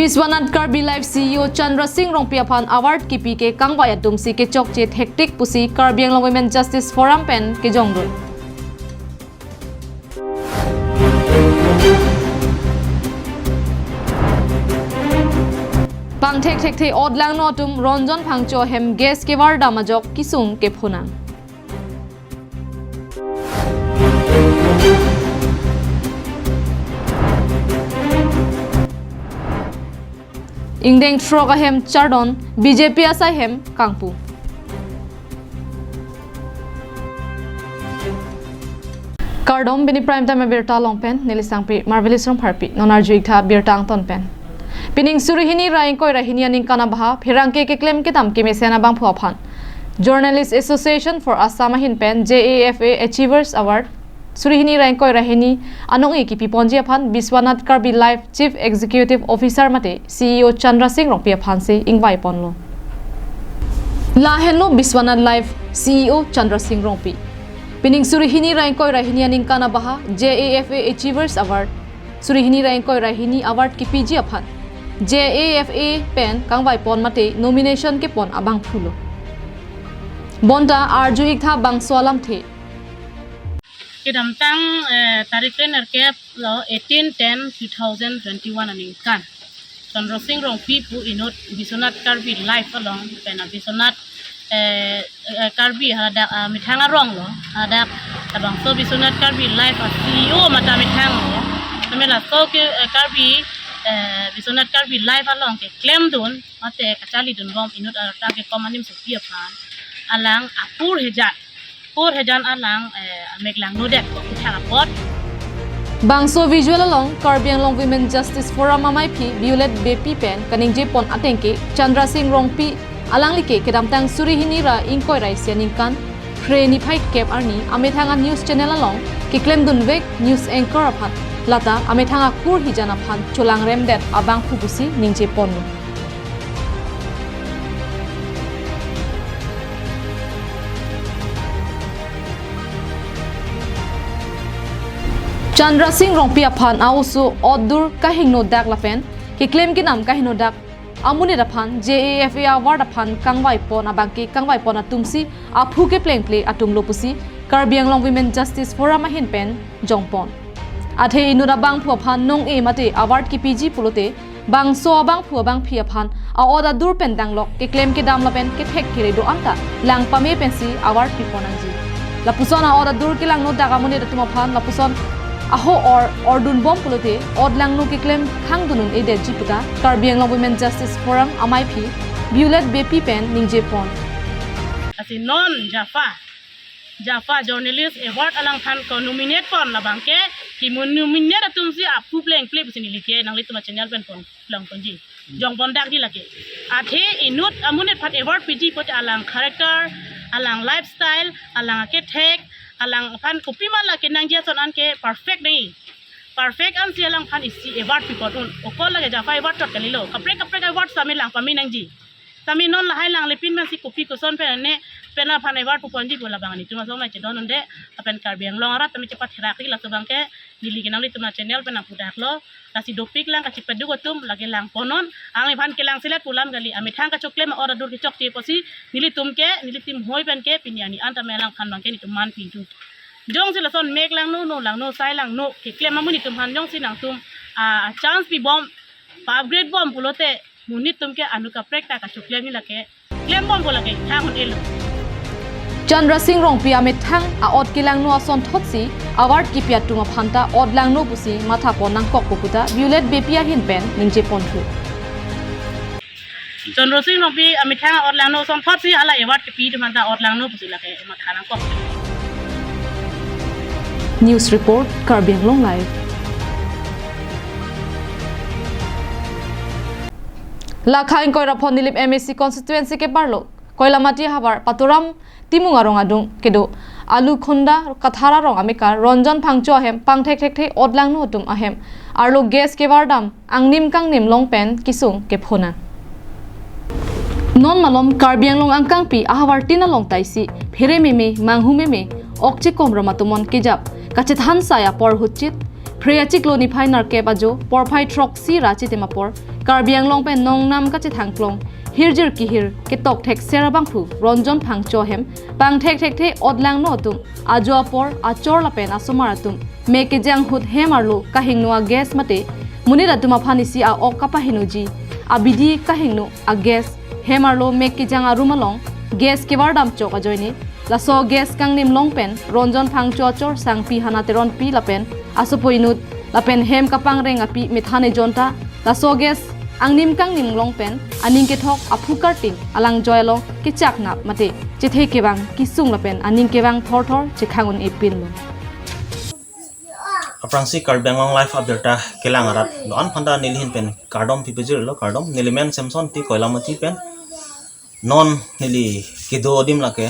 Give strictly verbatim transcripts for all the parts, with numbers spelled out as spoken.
Biswanath Karbi Live C E O Chandra Singh Rongpi aphan award kipi ke kangvai atumsi kechokche thektik pusi Karbi Anglong Women Justice Forum pen kejongdun. Pangthek thekthe otlangno atum Ranjan Phangcho ahem gas kevardam ajok kesung kephonang. Ingdeng throk ahem chardon, B J P asai hem kangpu. Kardom, pini Prime Time abirta along pen neli sangpi Marvelous Rongpharpi. Non arju-ik tha birta angton pen. Pining suri hini ra ingkoi ra hini aningkan abaha pherangke keklem kedam kemesen abangphu aphan Journalist Association for Assam ahin pen J A F A Achievers Award suri hini ra ingkoi ra hini anong-e kipi ponji aphan Biswanath Karbi Live Chief Executive Officer mate C E O Chandra Singh Rongpi aphansi ingvai ponlo. Lahenlo Biswanath Live C E O Chandra Singh Rongpi. Pining suri hini ra ingkoi ra hini aningkan abaha J A F A Achievers Award suri hini ra ingkoi ra hini award kipiji aphan J A F A pen kangvai pon mate nomination kepon abangphulo. Bonta arju-ik tha bangso alamthe. Kedamtang, eh, tarik kre-nerkep lo eighteen ten two thousand twenty-one aningkan Chandra Singh Rongpi pu inut Biswanath Karbi Live along pen a Biswanath, eh, eh, Karbi hadak, ah, methang arong lo hadak labangso Biswanath Karbi Live a C E O mata methang lo. Kami laso ke, eh, Karbi, eh, Biswanath Karbi Live along keklemdun mate kacharlidun bom inut arta kekom anim sopi aphan alang apur hejan, apur hejan alang, eh, amek langnodet ko kuthak apot. Bangso visual along Karbi Anglong Women Justice Forum amaiphi Violet Beypi pen kaningje pon ateng ke Chandra Singh Rongpi alangli ke kedamtang suri hini ra ingkoi ra isi aningkan Phre niphai kep arni amethang a news channel along keklemdunvek news anchor aphan lata amethang akur hijan aphan cholangremdet abangphu pusi ningje ponlo. Chandra Singh Rongpi aphan a-oso otdur kahingno dak lapen keklem kenam kahingno dak amonit aphan J A F A award aphan kangvai pon abangke kangvai pon atumsi aphu keplengple atumlo pusi Karbi Anglong Women Justice Forum ahin pen jongpon. Athe inut abangphu aphan nong-e mate award kipiji pulote bangso abangphu abangphi aphan a-ot adur pen danglok keklem kedam lapen kethek kere do anta lang pame pensi award pipon nangji. Lapuson a-ot adur kelangno dak amonit atum aphan lapuson aho or ordun bom pulote ot langno keklem khangdun un-edetji puta Karbi Anglong Women Justice Forum amaiphi Violet Beypi pen ningje pon. Lasi non JAFA, JAFA Journalist Award alangphan ko-nominate pon labangke kimu nominate atumsi aphu plengple pusi neli ke nanglitum a-channel pen pon lang ponji. Jongpon dakji lake. Athe inut amonit aphan award piji pute alang character, alang lifestyle, alang akethek, alangphan kopima lake nangji ason anke perfect nangji. Perfect ansi alangphan isi award pipon un. Okol lake JAFA award chot kalilo. Kaprek kaprek award sami lang pame nangji. Sami non lahai lang lepin masi kopi koson pen ne pen aphan award puponji pu labang nelitum asomar chedon unde lapen Karbi Anglong arat tame chepatherak lake laso abangke neli ke nanglitum a-channel pen nangpudaklo. Lasi dopik lang kachepaduk atum lake lang ponon. Alangliphan kelang selet pu alam kali. Amethang kachoklem a-ot adur kechokche pusi nelitum ke, neli team hoi pen ke pini arni an tame alangphan abangke nelitum man pintu. Jongsi lason mek langno, no langno, sai langno keklem amonit atum aphan jongsi nangtum, ah, chance pibom, pa-upgrade bom pulote monit atum ke anu kaprek ta kachoklem lake. Klembom pu lake thang un-elo. Chandra Singh Rongpi amethang a-ot kelangno asonthotsi award kipi atum aphanta ot langno pusi mathapon nangkokpo puta Violet Beypi ahin pen ningje ponthu. Chandra Singh Rongpi amethang a-ot langno asonthotsi hala award kipi atum aphanta ot langno pusi lake matha nangkok. News report, Karbi Anglong Live. Lakha ingkoi ra phongo Nilip M A C constituency ke-arlo Koilamati havar Paturam Timung arong adung kedo Alukhunda Kathar arong amekar Ranjan Phangcho ahem pangthek thekthe ot langno atum ahem arlo gas kevardam angnim kangnim long pen kesung kephonang. Non malom Karbi Anglong angkangpi ahavar tin along taisi phere meme manghu meme okche kom rom atum on kejap kachethan sai apor huchit Phre achiklo niphai nerkep ajo porphai throksi ra chitim apor Karbi Anglong pen nongnam kachethangklong hirjir kihir ketok thekser abangphu Ronjon Phangcho ahem pangthek thekthe otlangno atum ajo apor achor lapen asomar atum mek kejang ahut hem arlo kahingno a-gas mate monit atum aphan isi a-ok kapahingnoji abidi kahingno a-gas hem arlo mek kejang arum along gas kevardam chok ajoine laso gas kangnim long pen Ronjon Phangcho achor Sangpi Hana Teronpi lapen asopo inut lapen hem kapangreng api methan ejon ta laso gas angnim kangnim long pen aning kethok aphu karting alangjoi along kechaknap mate chethe kevang kesung lapen aning kevang thorthor chekhang un-e pinlo. Aphrangsi Karbi Anglong Live abirta kelang arat do-an aphanta nelihin pen kardom pipejirlo, kardom. Nelimen Samson T, Koilamati pen. Non neli kedo adim lake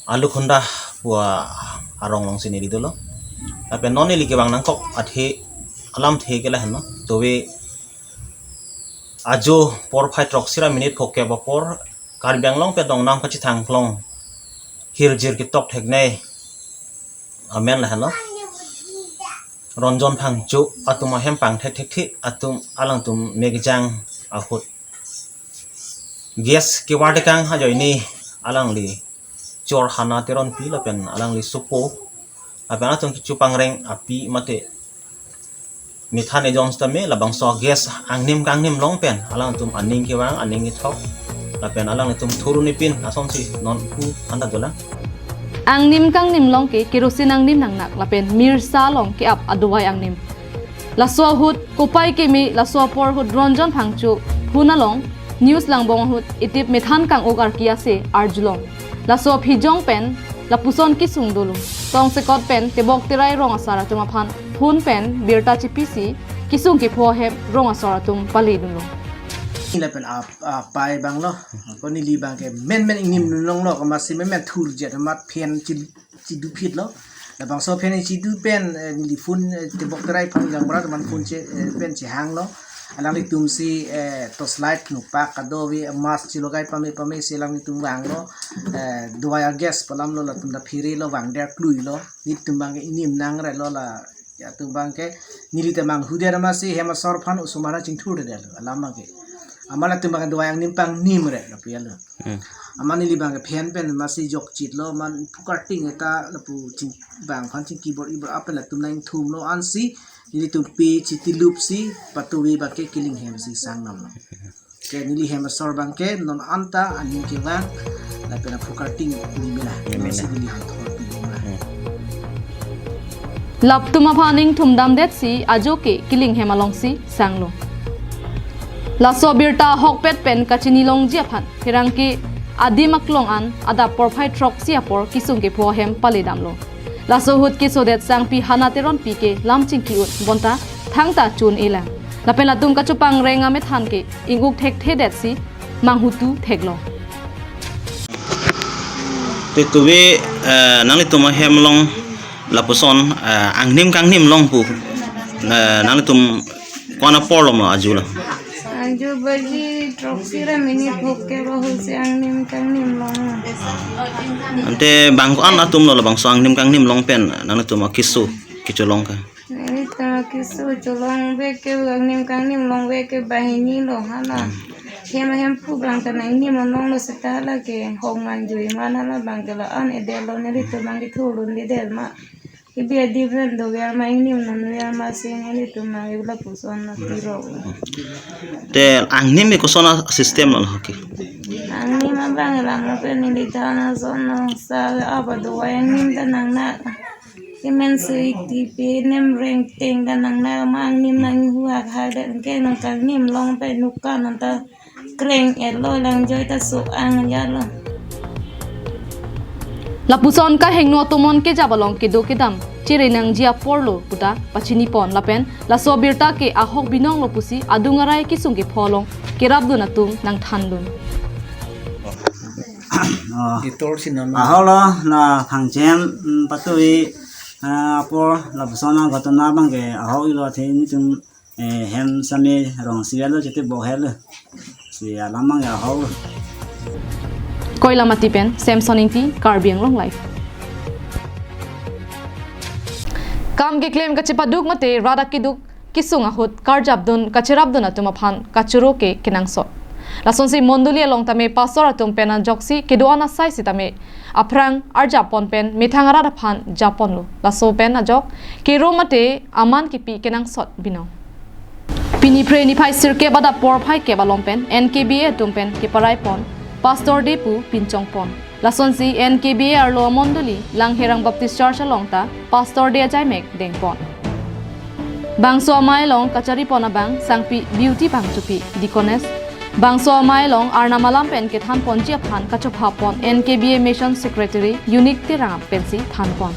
Alukhunda pu arong alongsi neli dolo. Lapen non neli kevang nangkok athe alamthe ke lahenlo. Tove ajo porphai throksi ra minute phokep apor Karbi Anglong pen nongnam kachethangklong hirjir ketok theknei amen lahenlo. Ronjon Phangcho atum ahem pangthek thekthe atum alangtum mek kejang ahut gas kevar tekang ajoine alangli chor Hana Teronpi lapen alangli sopo lapen atum kecho pangreng api mate methan ejon sitame labangso gas angnim kangnim long pen alangtum aning kevang aning kethok lapen alanglitum thurun ipin asonsi non pu anta dolang. Angnim kangnim long ke kerosene angnim nangnak lapen mirsa along ke-ap adovai angnim. Laso ahut kopai keme laso apor ahut Ronjon Phangcho phun along news langbong ahut itip methan kang-ok arki ase arjulong. Laso aphijong pen lapuson kesung dolo. Tongsekot pen tebok terai rong asar atum aphan phun pen birta chepisi kesung kepho ahem rong asar atum paledunlo. Lapen ap- apai abanglo, ko neli abangke menmen ingnim longlo, ko masi menmen thurjet amat phen chil- chidu phitlo. Labangso phen chidu pen, eh, neli phun, eh, tebok terai phun jang bra teman phun che, eh, pen chehanglo. Alanglitumsi, eh, torchlight nupak kadove mask chilogai pame pamesi alanglitum vanglo. Eh, dovai a-gas palamlo, latum ta phirelo, vangder kluilo. Nelitum abangke ingnim nangrelo la atum abangke neli ta manghudet amatsi hem asor aphan osomar chingthurdetlo alam abangke. Amat latum abangke dovai angnim pangnimre lapu alo. Hmm. Amat neli abangke phen pen amatsi jokchitlo, amat phu karting eta lapu ching- bang aphan chingki bor-i bor-a pen latum nangthumlo ansi nelitum pe chitilupsi patove abangke kiling hemsi sangnamlo. Ke neli hem asor abangke non anta aning kevang lapen aphu karting nimela. Nimela. Nonsi neli hanthor pibomla. Hmm. Latum aphan ingthum damdetsi ajo ke kiling hem alongsi sanglo. Laso birta ahokpet pen kachini longji aphan pherangke adim aklong an adap porphai throksi apor kesung kepho ahem paledamlo. Laso ahut kesodet Sangpi Hana Teronpi ke lam chingki un bonta thangta chun-elang. Lapen latum kachopangreng amethan ke ing-uk thekthedetsi manghutu theklo. Te tove, eh, nanglitum ahem along lapuson, eh, angnim kangnim long pu, eh, nanglitum ko-an apor longlo ajo lo? Ajo baji throksi ra minute phokep ahutsi angnim kangnim long. Ante bang ko-an atum lo labangso angnim kangnim long pen nanglitum akeso kecholong ke? Nelitum akeso cholong ave ke angnim kangnim long ave ke banghini lo hala. Hmm. Hem hem phu abang ta nangnim longlo seta lake hong manjui man hala abangke la-an edetlo nelitum abangke thurun dedet ma. Kebi adim pen dover ma ingnim nonver amatsi nelitum abangke lapuson na tiro. Te angnim ke koson a-system lo ke? Angnim abang lang pen neli ta na son na sa apa dovai angnim ta nangnak. Kemen sui tipi nem reng teng ta nangnak ma angnim nanghuak hak det ke nang kangnim long pen nukan nang ta kreng etlo alangjoi ta so-ang jalo. Lapuson kahingno atomon kejap along kedo kedam chere nangji apor lo puta pachinipon lapen laso birta ke ahok binong lo pusi adung arai kesung kepho along kerapdun atum nangthandun. Oh. Itor sinam. Ahok lo la Phangchem, mm, patui, ah, apor lapuson a-ghotona abangke ahok-ilo athe nelitum, eh, hem same rong sivel lo chete bohel lo. Si alam abangke ahok lo. Koilamati pen Samson Ingti, Karbi Anglong Live. Kam keklem kachepaduk mate rat akeduk kesung ahut karjapdun kacherapdun atum aphan kachoro ke kenangsot. Lasonsi mondoli along tame pastor atum pen ajoksi kedo-an asai sitame aphrang arjap pon pen methang arat aphan japonlo. Laso pen ajok kero mate aman kipi kenangsot binong. Pini Phre niphai sirkep adap porphai kep along pen N K B A atum pen keparai pon Pastor Day pu pinchong pon. Lasonsi N K B A arlo amondoli Langherang Baptist Church along ta Pastor Day ajaimek dengpon. Bangso amei along kachari pon abang Sangpi Beauty Bangchopi, Deaconess. Bangso amei along Arnam alam pen kethan ponji aphan kachopha pon N K B A Mission Secretary Unique Terang pensi than pon.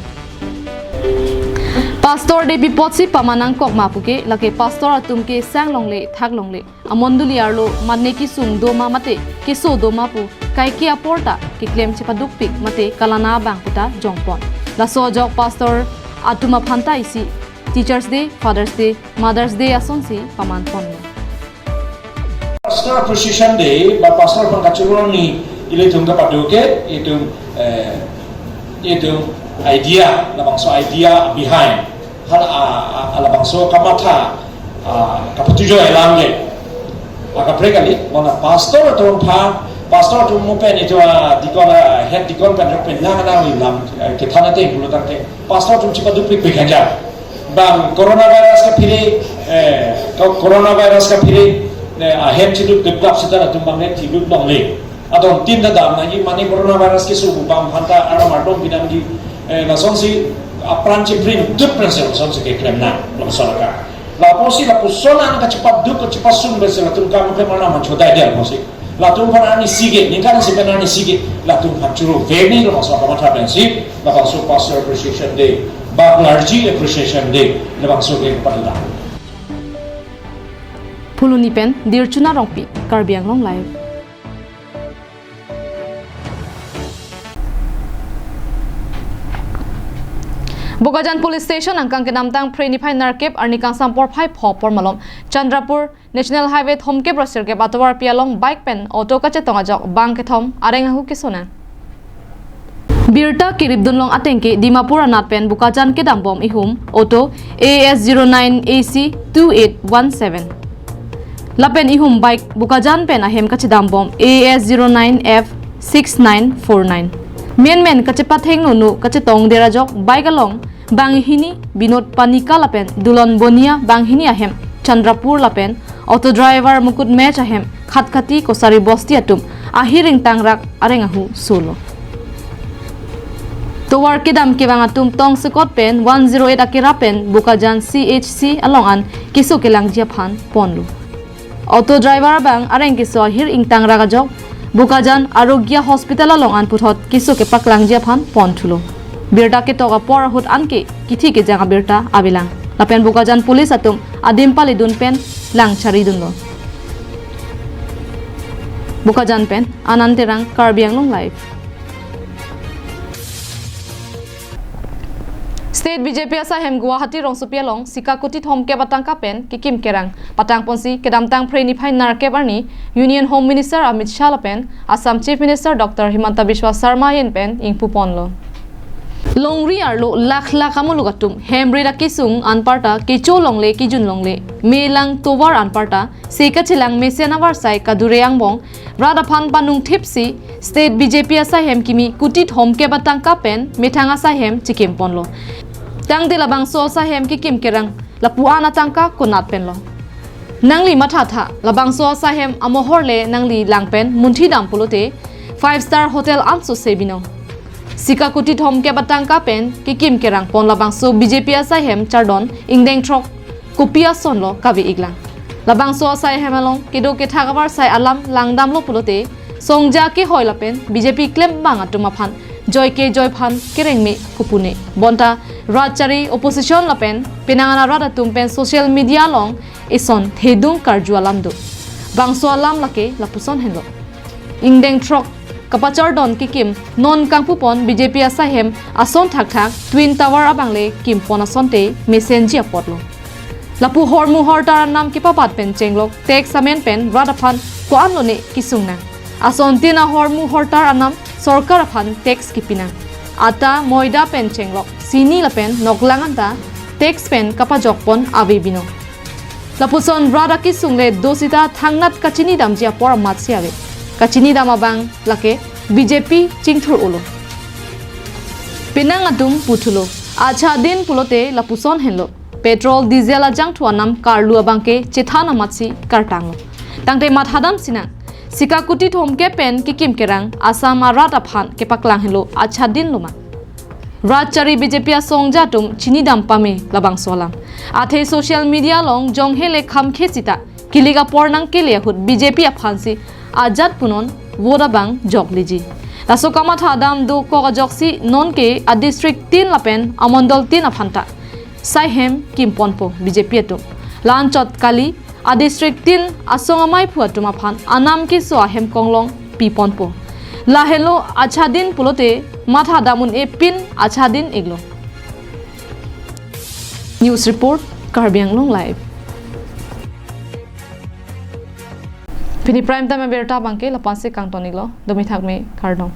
Pastor Day pi apotsi paman nangkok ma puke lake pastor atum ke sang longle thak longle amondoli arlo mane kesung do ma mate keso do ma pu kaike apor ta keklem chepadukpik mate kalana abang puta jongpon. Laso ajok pastor atum aphan ta isi Teachers Day, Father's Day, Mother's Day asonsi paman ponlo. Pastor Appreciation Day ba pastor aphan kachoro arni ilitum kapado ke itum, eh, itum idea, labangso idea behind. Hal a, a, a labangso kamatha, a, kapatujoi alam le. A kaprek kali, mona pastor atum aphan, pastor atum mo pen itum a deacon, a head deacon pen pen lang lang lam, eh, kethan ate pulo tangte pastor atum chepadukpik pik hanja. Bang coronavirus kaphere, eh, ko-, coronavirus kaphere, eh, ahem cheduk develop seta latum bang ne cheduk longle. Adon tin ta dam nangji mane coronavirus keso pu bang aphan ta aram ardom pinangji, eh, lasonsi apran cheprim dut prensi lasonsi keklem nang lo sorkar. Lapusi lapuson an kachepaduk kachepasung pensi latum kam ke mana manchodai dia lapusi. Latum aphan arni sige, ningkan isi pen arni sige, latum aphan choro veni labangso kamatha pensi, labangso Pastor Appreciation Day, ba Clergy Appreciation Day, labangso ke patuda. Phuloni pen Dirchuna Rongpi, Karbi Anglong Live. Bokajan Police Station angkang kedamtang Phre niphai nerkep arni kangsam porphai pho apor malom Chandrapur National Highway thomkep ra sirkep atovarpi along bike pen auto kachetong ajok bang kethom areng ahu keso nang. Birta keripdun long ateng ke Dimapur anat pen Bokajan kedambom ihum auto A S zero nine A C two eight one seven. Lapen ihum bike Bokajan pen ahem kachedambom A S zero nine F six nine four nine. Menmen kachepatheng nunu kachetong der ajok bike along banghini Binod Panika lapen Dulon Bonia banghini ahem Chandrapur lapen auto driver Mukut Mech ahem Khatkhati Kosari Bosti atum ahir ingtang rak areng ahu solo. Tovar kedam kevang atum tongsekot pen one zero eight akira pen Bokajan C H C along an keso kelangji aphan ponlo. Auto driver abang areng keso ahir ingtang rak ajok Bokajan Arogya Hospital along an puthot keso kepaklangji aphan ponthulo. Birta ketok apor ahut anke kithi kejang abirta avelang. Lapen Bokajan Police atum adim paledun pen lang charidunlo. Bokajan pen Anand Terang, Karbi Anglong Live. State B J P asaihem Guwahati rongsopi along sika kuti thomkep atangka pen kekim kerang patang ponsi kedamtang Phre niphai nerkep arni Union Home Minister Amit Shah lapen Assam Chief Minister Doctor Himanta Biswa Sarma ahin pen ingpu ponlo. Longri arlo lakh lakh amuluk atum hemri dak kesung anparta kecho longle kejun longle melang tovar anparta seka chelang mesen avarsai kadure angbong rat aphan panung thipsi State B J P asaihem kimi kuti thomkep atangka pen methang asaihem chikim ponlo. Tangte labangso asaihem kekim kerang lapu-an atangka konat penlo. Nangli mathatha labangso asaihem amohor le nangli lang pen munthi dam pulote five star hotel anso se binong. Sika kuti thomkep atangka pen kekim kerang pon labangso B J P asaihem chardon ingdeng throk kopi asonlo kave-iklang. Labangso asaihem along kedo kethak avarsai alam langdamlo pulote songja kehoi lapen B J P klembang atum aphan joike joiphan kerengme kopune. Bonta rat chari opposition lapen penang ana rat atum pen social media along ison thedung karju alam do. Bangso alam lake lapuson henlo. Ingdeng throk kapachardon kekim non kangpu pon B J P asaihem ason thakthak Twin Tower abang le kim pon asonte mesenji apotlo. Lapu hormu hortar anam kepabat pen chenglok tax amen pen rat aphan ko-an lone kesung nang. Asontin ahormu hortar anam sorkar aphan tax kepi nang. Atta, moida pen chenglok sini lapen noklang anta tax pen kapajokpon ave binong. Lapuson rat akesung le do sita thangnat kachinidamji apor amatsi ave. Kachinidam abang lake B J P chingthur-olo. Penang atum puthulo. Achha din pulote lapuson henlo. Petrol, diesel ajangthu anam karlu abangke chethan amatsi kartanglo. Tangte mathadam sinang. Sika kuti thomkep pen kekim kerang Assam arat aphan kepaklang henlo achha din loma. Rat chari B J P asongja atum chinidam pame labangso alam. Athe social media along jonghe le khamkhe sita kilik apor nangkele ahut B J P aphansi ajat punon vote abang jokleji. Laso kamathadam dokok ajoksi nonke a district tin lapen a mondol tin aphanta saihem kimponpo B J P atum. La-anchot kali a district tin asong amaiphu atum aphan anam keso ahem konglong piponpo. Lahenlo achha din pulote mathadam un-e pin achha din iklo. News report, Karbi Anglong Live. Pini prime time abirta abangke lapu-ansi kangton iklo, domi thakme kardom.